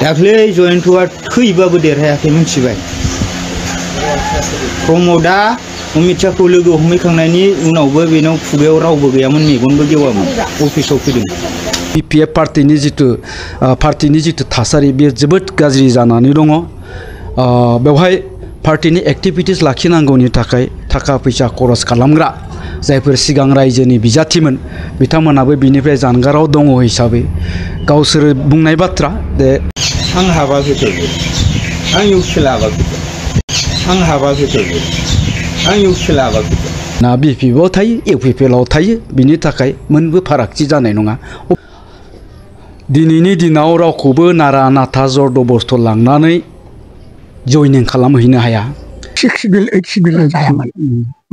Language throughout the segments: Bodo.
दाख्लै जयन्तआ थैबाबो देरहायाखै मिथिबाय प्रमदआ अमित शाहखौ लोगो हमहैखांनायनि उनावबो बेनाव खुगायाव रावबो गैयामोन मेगनबो गेवामोन अफिसाव फैदों BPF पार्टीनि जितु थासारि बे जोबोद गाज्रि जानानै दङ बेवहाय पार्टीनि एक्टिभिटिस लाखिनांगौनि थाखाय थाखा फैसा खरस खालामग्रा जायफोर सिगां रायजोनि बिजाथिमोन बिथांमोनाबो बिनिफ्राय जानगाराव दङ हिसाबै गावसोर बुंनाय बाथ्रा दे आं हाबाखै आं इउसिल हाबाखै आं हाबाखै आं इउसिल हाबाखै ना BPF थायो UPPLआव थायो बिनि थाखाय मोनबो फारागथि जानाय नङा दिनैनि दिनाव रावखौबो नारा नाथा जरदबस्थ लांनानै जयनिं खालामहैनो हाया 6 शिड्यूल 8 शिड्यूल जायामोन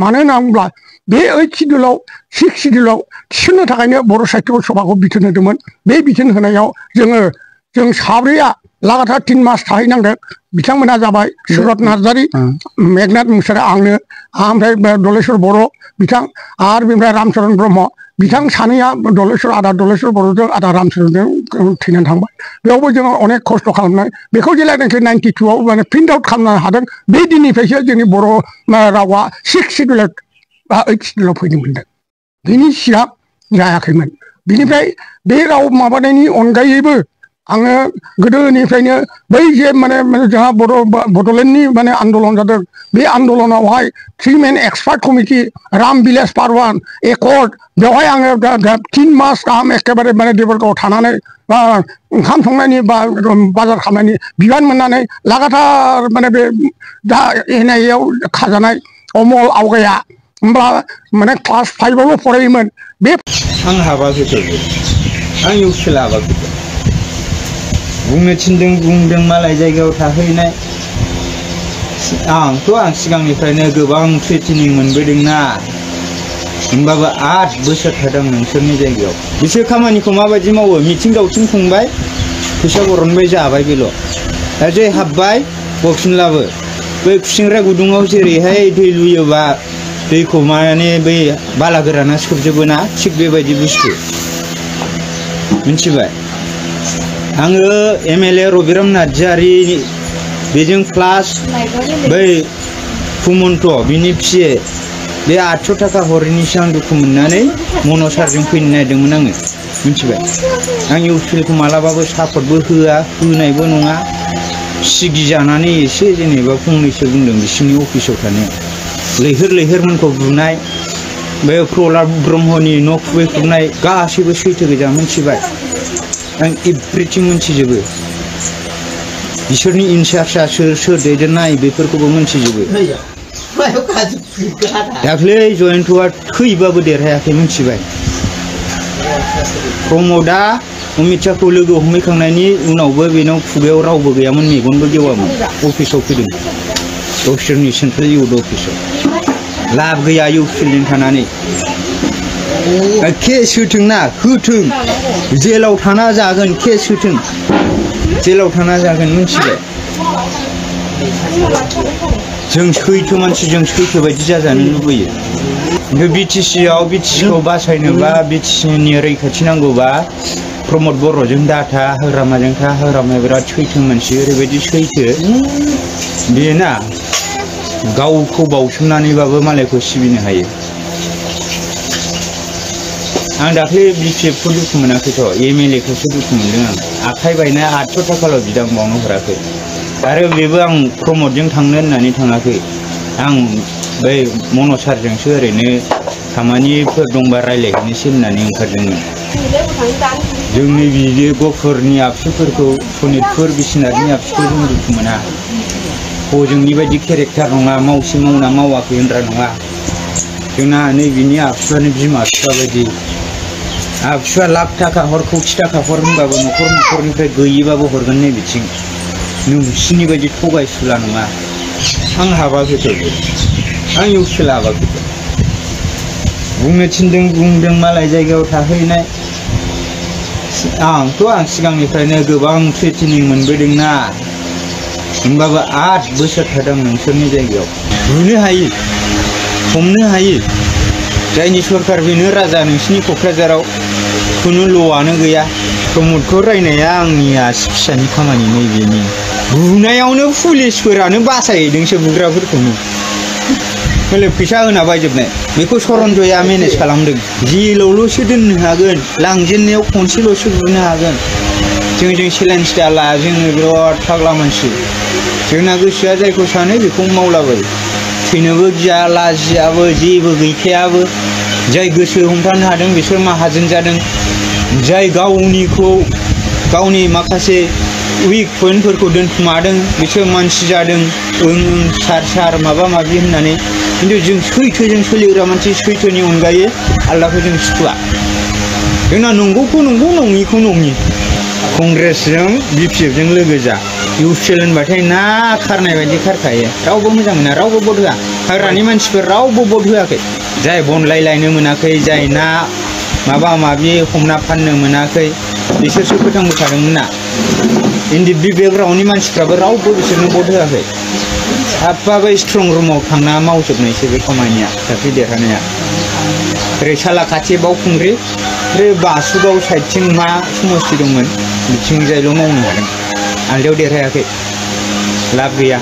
मानो होनना बुङोब्ला बे 8 शिड्यूलाव 6 शिड्यूलाव थिसननो थाखायनो बर' साहित्य सभाखौ बिथोन होदोंमोन बे बिथोन होनायाव जों साब्रैया लागातार 3 मास थाहैनांदों बिथांमोना जाबाय सुरत नार्जारी मेघनाथ मुसाहारि आंनो ओमफ्राय दलेश्वर बर' बिथां आरो बेनिफ्राय रामचरण ब्रह्म बिथां सानैया आदा दलेश्वर बर'जों आदा रामचरणजों थैनानै थांबाय बेयावबो जोङो अनेक खस्थ' खालामनाय बेखौ जेब्लानाखि 92 आव माने प्रिन्ट आउट खालामनो हादों बे दिननिफ्रायसो जोंनि बर' रावा 6 शिड्यूल 8 शिड्यूलाव फैनो मोनदों बिनि सिगां जायाखैमोन बिनिफ्राय बे राव माबानायनि अनगायैबो आङो गोदोनिफ्रायनो बै जे माने जोंहा बड'लेण्डनि माने आन्दलन जादों बे आन्दलनावहाय 3 मेन expert committee Rambilas Parwan accord बेवहाय आङो 3 मास गाहाम एखेबारे माने देबरगावआव थानानै ओंखाम संनायनि बा बाजार खालामनायनि बिबान मोननानै लागातार माने बे दा NIA आव खाजानाय अमल आवगाया होमबा माने क्लास 5 आवल' फरायोमोन बे आं हाबाखै आं इउसिल हाबाखै बुंनो थिनदों बुंदों मालाय जायगायाव थाहैनाय आं सिगांनिफ्रायनो गोबां ट्रेनिं मोनबोदोंना होमबाबो 8 बोसोर थादों नोंसोरनि जायगायाव बिसोर खामानिखौ माबायदि मावो मिटिं दावथिं खुंबाय फैसा बरनबाय जाबाय बेल' दा जे हाबबाय बक्सिनलाबो बै खुसिंग्रा गुदुङाव जेरैहाय दै लुयोबा दैखौ माने बै बाला गोराना सोबजोबोना थिग बेबायदि बुस्थु मिथिबाय आङो MLA रबिराम नार्जारी बेजों प्लास बै कुमन्त बिनि फिए बे 800 थाखा हरैनिसो आं दुखु मोननानै मनसारजों फैनो नागिरदोंमोन आङो मिथिबाय आं इउपिएलखौ मालाबाबो सापर्टबो होनायबो नङा सिगि जानानै एसे जेनेबा फंनैसो बुंदों बिसिनि अफिसाव थानायाव लैहोर बुनाय बे प्रहलाद ब्रह्मनि न' खुबैख्रुबनाय गासैबो सैथो गोजा मिथिबाय आं एभ्रिथिं मिथिजोबो बिसोरनि इनचार्जआ सोर दैदेननाय बेफोरखौबो मिथिजोबो दाख्लै जयन्तआ थैबाबो देरहायाखै मिथिबाय प्रमदआ अमित शाहखौ लोगो हमहैखांनायनि उनावबो बेनाव खुगायाव रावबो गैयामोन मेगनबो गेवामोन अफिसाव फैदों गावसोरनि सेन्ट्रेल इउथ अफिसाव लाब गैया इउपिएलजों थानानै केस होथोंना होथों जेलाव थाना जागोन केस होथों जेलाव थाना जागोन मिथिबाय जों सैथो मानसि जों सैथो बायदि जाजानो लुबैयो ओमफ्राय बिटिसिखौ बासायनोबा बिटिसिनि रैखाथि नांगौबा प्रमद बर'जों दाथा हाग्रामाजों था हाग्रामाया बिराद सैथो मानसि ओरैबायदि सैथो बेना गावखौ बावसोमनानैबाबो मालायखौ सिबिनो हायो आं दाख्लै BPFखौ दुखु मोनाखैथ' MLAखौसो दुखु मोनदों आं आखाइ बायनाय 800 थाखाल' बिदां बावनो हराखै आरो बेबो आं प्रमदजों थांनो होननानै थाङाखै आं बै मनसारजोंसो ओरैनो खामानिफोर दंबा रायलायहैनोसै होननानै ओंखारदोंमोन जोंनि बिदि गफुरनि आबसुफोरखौ सनितपुर बिश्वनाथनि आबसुखौ जों दुखु मोना हजोंनि बायदि केरेक्टार नङा मावसे मावना मावाखै होनग्रा नङा जोंना नैबेनि आबसुआनो बिमा बिफा बायदि आबसुआ लाख थाखा हर कौटि थाखा हर होनबाबो न'खरनिफ्राय गैयिबाबो हरगोन नै बिथिं नोंसिनि बायदि थगायसुला नङा आं हाबाखै आं इउपिएल हाबाखै बुंनो थिनदों बुंदों मालाय जायगायाव थाहैनाय आं सिगांनिफ्रायनो गोबां ट्रेनिं मोनबोदोंना होमबाबो 8 बोसोर थादों नोंसोरनि जायगायाव बुनो हायो हमनो हायो जायनि सरकार बेनो राजा नोंसिनि क'क्राझाराव खुनु ल'आनो गैया प्रमदखौ रायनाया आंनि आसि फिसानि खामानि नैबेनि बुनायावनो पुलिसफोरानो बासायहैदोंसो बुग्राफोरखौनो हले फैसा होना बायजोबनाय बेखौ सरन्जया मेनेज खालामदों जेलावल'सो दोननो हागोन लांजेननायाव खनसेल'सो बुनो हागोन जों चेलेन्ज दाला जोङो बिराद फाग्ला मानसि जोंना गोसोआ जायखौ सानो बेखौ मावलाबायो थैनोबो गिया लाजियाबो जेबो गैखायाबो जाय गोसो हमथानो हादों बिसोर माहाजोन जादों जाय गावनि माखासे उइक पइन्टफोरखौ दोनखुमादों बिसोर मानसि जादों सार माबा माबि होननानै खिन्थु जों सैथोजों सोलिग्रा मानसि सैथोनि अनगायै आलदाखौ जों सुखुआ जोंना नंगौखौ नंगौ नङिखौ नङि कंग्रेसजों BPF जों लोगो जा UPL होनबाथाय ना खारनाय बायदि खारखायो रावबो मोजां मोना रावबो भट होआ हाग्रानि मानसिफोर रावबो भट होआखै जाय बनलाय लायनो मोनाखै जाय ना माबा माबि हमना फाननो मोनाखै बिसोरसो फोथांबोखादोंमोन ना NDP बेकग्राउन्डनि मानसिफ्राबो रावबो बिसोरनो भट होआखै साफाबो स्ट्रं रुमाव थांना मावजोबनायसो बे खामानिया दाख्लै देरहानाया ओरै सालाखाथि बावखुंग्रि ओरै बासुगाव साइडथिं मा समस्ति दंमोन बिथिंजायल' मावनो हादों आलदायाव देरहायाखै लाब गैया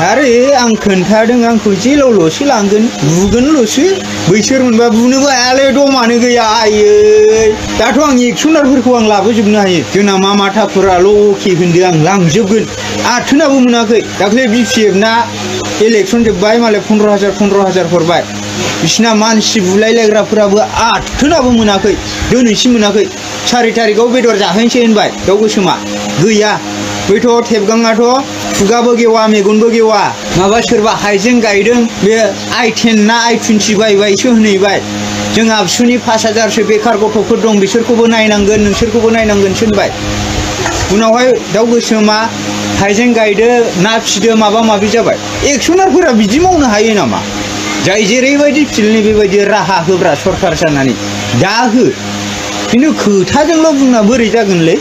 आरो आं खोन्थादों आंखौ जेलावल'सो लांगोन बुगोनल'सो बैसोर मोनबा बुनोबो हायालै दमानो गैया आयै दाथ' आं एक्सनारफोरखौ आं लाबोजोबनो हायो जोंना मा माथाफोराल' अके होनदों आं लांजोबगोन आथोनाबो मोनाखै दाख्लै BPF ना इलेक्सन जोब्बाय मालाय 15,000 हरबाय बिसिना मानसि बुलायलायग्राफोराबो आथोनाबो मोनाखै दिनैसिम मोनाखै 4 तारिखआव बेदर जाहैनोसै होनबाय दाउ गोसोमा गैया बैथ' थेबगाङाथ' खुगाबो गेवा मेगनबो गेवा माबा सोरबा हाइजें गायदों बे I10 ना I20 बायबायसो होनहैबाय जों आबसुनि 5,000सो बेखार गथ'फोर दं बिसोरखौबो नायनांगोन नोंसोरखौबो नायनांगोनसो होनबाय उनावहाय दाउ गोसोमा हाइजें गायदो ना फिदो माबा माबि जाबाय एक्सनारफोरा बिदि मावनो हायो नामा जाय जेरैबायदि फिल्डनि बेबायदि राहा होग्रा सरकार जानानै दा हो खिन्थु खोथाजोंल' बुंना बोरै जागोनलै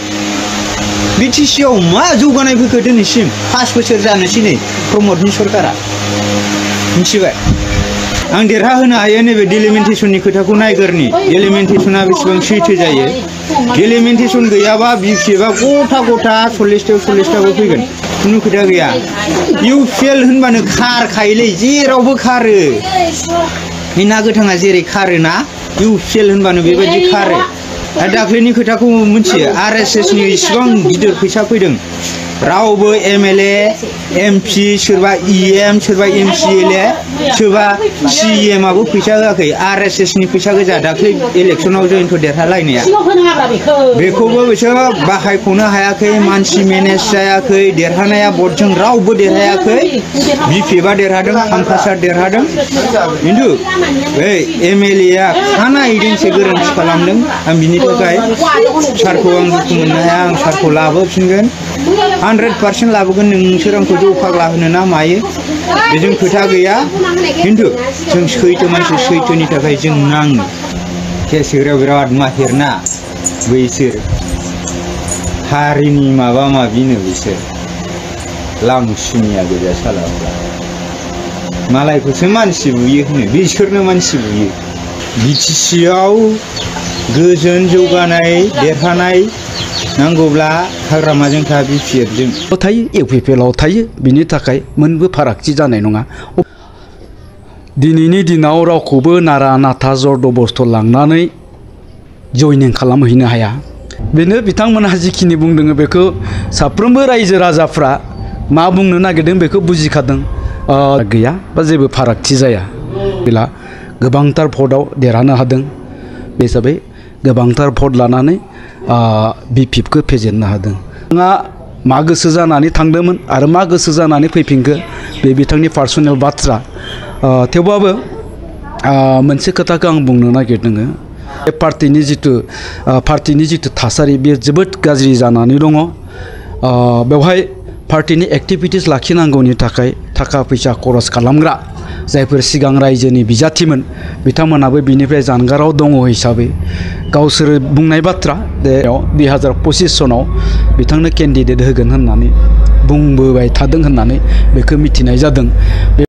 BTC आव मा जौगानाय फैखो दिनैसिम 5 बोसोर जानोसै नै प्रमदनि सरकारा मिथिबाय आं देरहाहोनो हायो नैबे डिलिमिटेसननि खोथाखौ नायगोरनि डिलिमिटेसना बेसेबां सैथो जायो डिलिमिटेसन गैयाबा BPF आ गथा 40-40 फैगोन खुनु खोथा गैया UPL होनबानो खारखायोलै जेरावबो खारो बे ना गोथाङा जेरै खारोना UPL होनबानो बेबायदि खारो आरो दाख्लैनि खोथाखौ मिथियो RSS नि इसिबां गिदिर फैसा फैदों रावबो MLA MP सोरबा EM सोरबा MCLA सोरबा CEM आबो फैसा होआखै RSS नि फैसा गोजा दाख्लै इलेक्सनाव जयन्त देरहालायनाया बेखौबो बिसोर बाहायख'नो हायाखै मानसि मेनेज जायाखै देरहानाया भटजों रावबो देरहायाखै BPF आ देरहादों हामफासार देरहादों खिन्थु बै MLA आ खानायजोंसो गोरोन्थि खालामदों आं बिनि थाखाय सारखौ आं दुखु मोननो हाया आं सारखौ लाबोफिनगोन 100% लाबोगोन नोंसोर आंखौ जौ फाग्ला होनो ना मायो बेजों खोथा गैया खिन्थु जों सैथो मानसि सैथोनि थाखाय जों नाङो केस होग्रायाव बिराद माहिर ना बैसोर हारिनि माबा माबिनो बिसोर लांसुनिया गोजा सालाफ्रा मालायखौसो मानसि बुयो होनो बिसोरनो मानसि बुयो BTC आव गोजोन जौगानाय देरहानाय नांगौब्ला हाग्रामाजों था BPF जों थायो UPL आव थायो बिनि थाखाय मोनबो फारागथि जानाय नङा दिनैनि दिनाव रावखौबो नारा नाथा जरदबस्थ लांनानै जयनिं खालामहैनो हाया बेनो बिथांमोनहा जिखिनि बुंदों बेखौ साफ्रोमबो रायजो राजाफ्रा मा बुंनो नागिरदों बेखौ बुजिखादों गैया बा जेबो फारागथि जाया बेला गोबांथार भटआव देरहानो हादों बे हिसाबै गोबांथार भट लानानै BPF खौ फेजेननो हादों मा गोसो जानानै थांदोंमोन आरो मा गोसो जानानै फैफिनखो बे बिथांनि पार्सनेल बाथ्रा थेवबाबो मोनसे खोथाखौ आं बुंनो नागिरदों बे पार्टिनि जिथु थासारि बेयो जोबोद गाज्रि जानानै दङ बेवहाय पार्टिनि एक्टिभिटिस लाखिनांगौनि थाखाय थाखा फैसा खरस खालामग्रा जायफोर सिगां रायजोनि बिजाथिमोन बिथांमोनाबो बिनिफ्राय जानगाराव दङ हिसाबै गावसोर बुंनाय बाथ्रा 2025 सनाव बिथांनो केन्डिडेट होगोन होननानै बुंबोबाय थादों होननानै बेखौ मिथिनाय जादों।